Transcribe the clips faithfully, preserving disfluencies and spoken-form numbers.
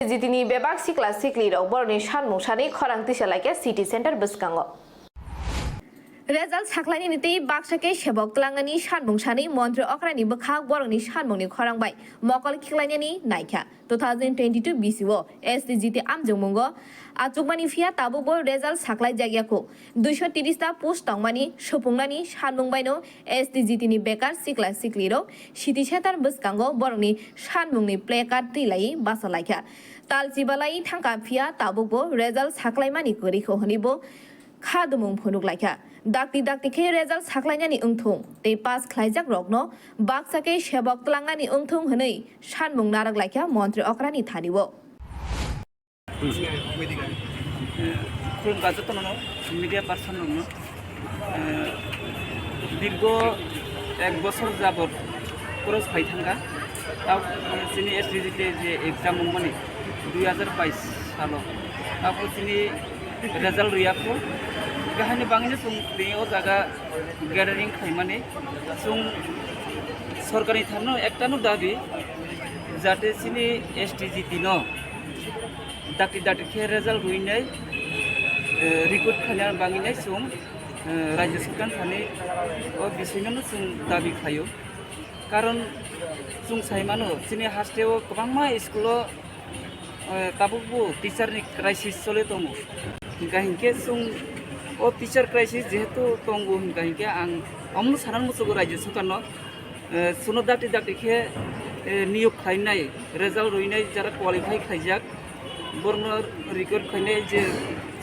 Jitini bebak sikla siklirok borokni sanmung sanwi khorang tisa laikha city center bwskango. Result saklainani tei baksa khe sebok tlangnani sanmung sanwi montri okrani bwkhak borokni sanmungni khorang bai mokol khiklainani naikha. Two thousand twenty-two B C o S T G T amjokmungo achukmani phiya tabukbo result saklaijak yakho. Duiso tiris ta post tongmani supungnani sanmung baino S T G T ni bekar sikla siklirok city center bwskango borokni sanmungni placard twi laiwi basa laikha. Tal chibalai thangkha phiya tabukbo result saklaimani kwrwikho hwnwi bo kha dumung phunuk laikha. Dakti dakti khe result saklainani wngthung tei pass khlaijak rokno baksa khe sebok tlangnani wngthung hwnwi sanmung narwk laikha montri okrani thani-o. Khulumkha jotono, media person rokno. Eh, dirgo ek bosor jabot cross phai thangkha. Tao, eh, chini S T G T je exam wngmani dui hazar bais salo. Tao chini result riyakho. Gahini bangino chwng tini o jaga gathering khaimani. Chwng sorkarni tharno ektano dabi, jate chini S T G T no dakti dakti khe result rwinai, eh, recruit khaina bangwinai chwng, eh, Rajya Sarkar thani o bisingno chwng dabi khaio. Karon chwng sai mano, chini hasteo kwbangma school-o, eh, tabukbo teacher-ni crisis choli tongo. Hinkha hinkhe chwng o teacher crisis jehetu tongo, hinkha hinkhe ang omono sanani muchungo Rajya Sarkarno, eh, chwngno dakti dakti khe, eh, niyok khlainai, result rwinai jara qualify khlaijak, borokno recruit khainai je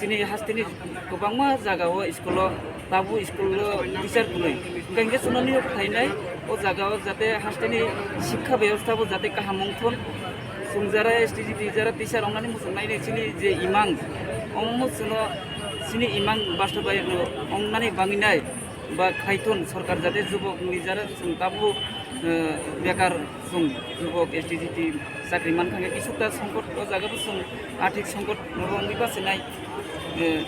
chini hasteni kwbangma jagao school-o, tabuk school-o teacher kwrwi. Hinkha hinkhe chwngno niyok khlainai o jagao jate hasteni sikha bebostha bo jate kaham wngthon. Chwng jara S T G T jara teacher wngnani muchungnai chini je imang, omo chwngno chini imang bastobaya wngnani bangwinai ba khaithon sorkar jate jubok ni jara chwng tabuk, eh, bekar chwng jubok S T G T chakri mankha khe kisukta songkot o jaga bo chwng athik songkot rwngwi bachinai, eh,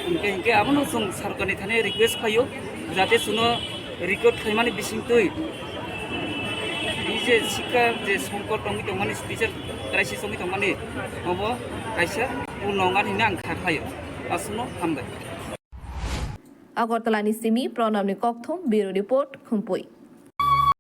hinkhe hinkhe abono chwng sorkarni thani request khaio jate chwngno recruit khaimani bisingtwi e je sikha je songkot wngwi tongmani teacher crisis wngwi tongmani obo kaisa purno wngnani hinwi ang kha khlaio. Aswkno hambai. Agartala ni simi Pranab ni kokthum, Bureau Report, Khumpui.